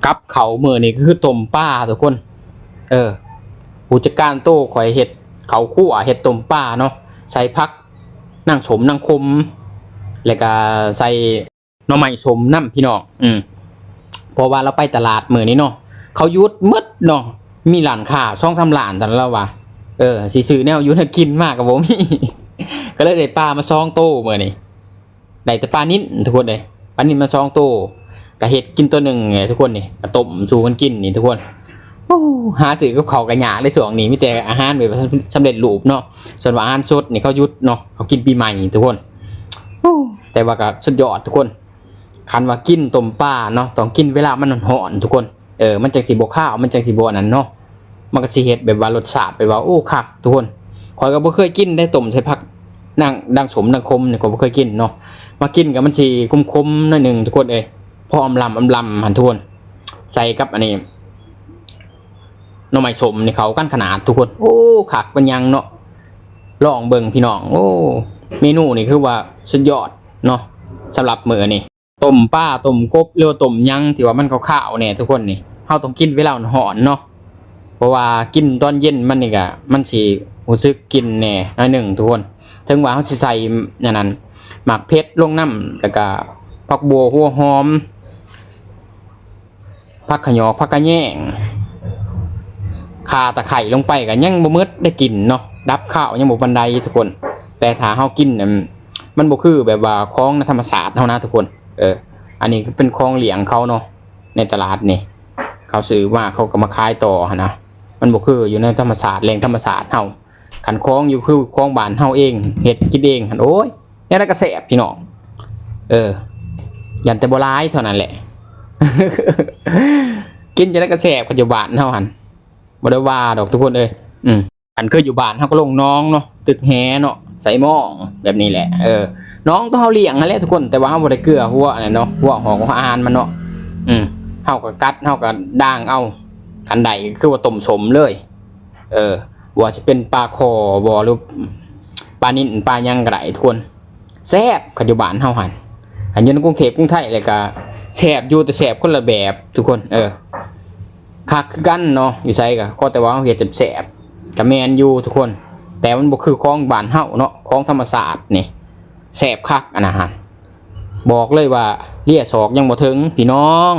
ກັບເຂົ້າມື້ນີ້ກໍຄືຕົ້ມປາທຸກຄົນ. ເອີ ຜູ້ຈັດການໂຕຂ້ອຍເຮັດເຂົ້າຄົວ ເຮັດຕົ້ມປາເນາະ ໃສ່ຜັກນາງສົມນາງຄົມ ແລ້ວກໍໃສ່ໜໍ່ໄມ້ສົ້ມນຳພີ່ນ້ອງ. ອືມ ເພາະວ່າລາວໄປຕະຫຼາດມື້ນີ້ເນາະ ເຂົາຢຸດໝົດເນາະ ມີຮ້ານຄ້າສອງສາມຮ້ານເທົ່ານັ້ນລາວວ່າ. ເອີ ຊິຊື້ແນວຢູ່ແນວກິນມາກໍບໍ່ມີ ກໍເລີຍໄດ້ປາມາສອງໂຕມື້ນີ້. ໄດ້ແຕ່ປານິນທຸກຄົນເອີຍ ປານິນມາສອງໂຕ ກະເຮັດກິນໂຕໜຶ່ງແຫຼະທຸກຄົນນີ້ ກະຕົ້ມສູ່ກັນກິນນີ້ທຸກຄົນ. ໂອ້ ຫາຊື້ກັບເຂົ້າກະຍາກເດ້ຊ່ວງນີ້ ມີແຕ່ອາຫານແບບສຳເລັດຮູບເນາະ. ສ່ວນວ່າອາຫານສົດນີ້ເຂົາຢຸດເນາະ ເຂົາກິນປີໃໝ່ທຸກຄົນ. ໂອ້ ແຕ່ວ່າກະສຸດຍອດທຸກຄົນ ຄັນວ່າກິນຕົ້ມປາເນາະ ຕ້ອງກິນເວລາມັນຮ້ອນໆ ທຸກຄົນ. ເອີ ມັນຈັ່ງຊິບໍ່ຄາວ ມັນຈັ່ງຊິບໍ່ອັນນັ້ນເນາະ. ມັນກໍຊິເຮັດແບບວ່າລົດຊາດແບບວ່າ ໂອ້ ຄັກທຸກຄົນ. ຂ້ອຍກໍບໍ່ເຄີຍກິນໄດ້ ຕົ້ມໃສ່ຜັກນາງ ນາງສົມນາງຄົມນີ້ ຂ້ອຍບໍ່ເຄີຍກິນເນາະ. ມາກິນກໍມັນຊິຂົມໆໜ້ອຍໜຶ່ງທຸກຄົນເອີຍ ພໍອຳລຳອຳລຳຫັ້ນທຸກຄົນ. ໃສ່ກັບອັນນີ້ ໜໍ່ໄມ້ສົ້ມນີ້ເຂົ້າກັນຂະໜາດທຸກຄົນ. ໂອ້ ຄັກປານຫຍັງເນາະ ລອງເບິ່ງພີ່ນ້ອງ. ໂອ້ ເມນູນີ້ຄືວ່າສຸດຍອດເນາະ ສຳລັບມື້ນີ້. ຕົ້ມປາ ຕົ້ມກົບ ຫຼືວ່າຕົ້ມຫຍັງທີ່ວ່າມັນຄາວໆແດ່ທຸກຄົນນີ້ ເຮົາຕ້ອງກິນເວລາຮ້ອນໆເນາະ. ເພາະວ່າກິນຕອນເຢັນມັນນີ້ກະ ມັນຊິຮູ້ສຶກກິນແດ່ໜ້ອຍໜຶ່ງທຸກຄົນ. ເຖິງວ່າເຮົາຊິໃສ່ອັນນັ້ນ ໝາກເຜັດລົງນຳ ແລ້ວກະຜັກບົ່ວ ຫົວຫອມ ຜັກຂະຫຍອກ ຜັກຂະແຍງ ຂ່າ ຕະໄຄລົງໄປ ກະຍັງບໍ່ໝົດໄດ້ກິນເນາະ ດັບຄາວຍັງບໍ່ປານໃດທຸກຄົນ. ແຕ່ຖ້າເຮົາກິນນັ້ນ ມັນບໍ່ຄືແບບວ່າຂອງໃນທຳມະຊາດເຮົານະທຸກຄົນ. ເອີ ອັນນີ້ຄືເປັນຂອງລ້ຽງເຂົາເນາະ ໃນຕະຫຼາດນີ້ ເຂົາຊື້ມາເຂົາກໍມາຂາຍຕໍ່ຫັ້ນນະ. ມັນບໍ່ຄືຢູ່ໃນທຳມະຊາດ ແຫຼ່ງທຳມະຊາດເຮົາ. ຄັນຂອງຢູ່ຄືຂອງບ້ານເຮົາເອງ ເຮັດກິນເອງຫັ້ນ ໂອ້ຍ ແນວໃດກໍແຊບພີ່ນ້ອງ. ເອີ ຢ້ານແຕ່ບໍ່ຫຼາຍເທົ່ານັ້ນແຫຼະ ກິນຈັ່ງໃດກໍແຊບ ຄັນຢູ່ບ້ານເຮົາຫັ້ນ ບໍ່ໄດ້ວ່າດອກທຸກຄົນເອີຍ. ອືມ ຄັນຄືຢູ່ບ້ານເຮົາກໍລົງໜອງເນາະ ຕຶກແຫເນາະ ໃສ່ມອງແບບນີ້ແຫຼະ. ເອີ ໜອງໂຕເຮົາລ້ຽງຫັ້ນແຫຼະທຸກຄົນ ແຕ່ວ່າເຮົາບໍ່ໄດ້ເກືອຫົວອັນນັ້ນເນາະ ຫົວຫອກຫົວອາຫານມັນເນາະ. ອືມ ເຮົາກໍກັດ ເຮົາກໍດາງເອົາ ຄັນໄດ້ກໍຄືວ່າຕົ້ມສົ້ມເລີຍ. ເອີ ບໍ່ວ່າຊິເປັນປາຄໍບໍ່ ຫຼືປານິນ ປາຫຍັງກໍໄດ້ທຸກຄົນ ແຊບ. ຄັນຢູ່ບ້ານເຮົາຫັ້ນ ຄັນຢູ່ໃນກຸງເທບກຸງໄທແລ້ວກໍແຊບຢູ່ ແຕ່ແຊບຄົນລະແບບທຸກຄົນ. ເອີ ຄັກຄືກັນເນາະ ຢູ່ໃສກໍຂໍແຕ່ວ່າເຮົາເຮັດແຊບໆ ກໍແມ່ນຢູ່ທຸກຄົນ. ແຕ່ມັນບໍ່ຄືຂອງບ້ານເຮົາເນາະ ຂອງທຳມະຊາດນີ້ແຊບຄັກອັນນະຫັ້ນ ບອກເລີຍວ່າເລຍສອກຍັງບໍ່ເຖິງພີ່ນ້ອງ.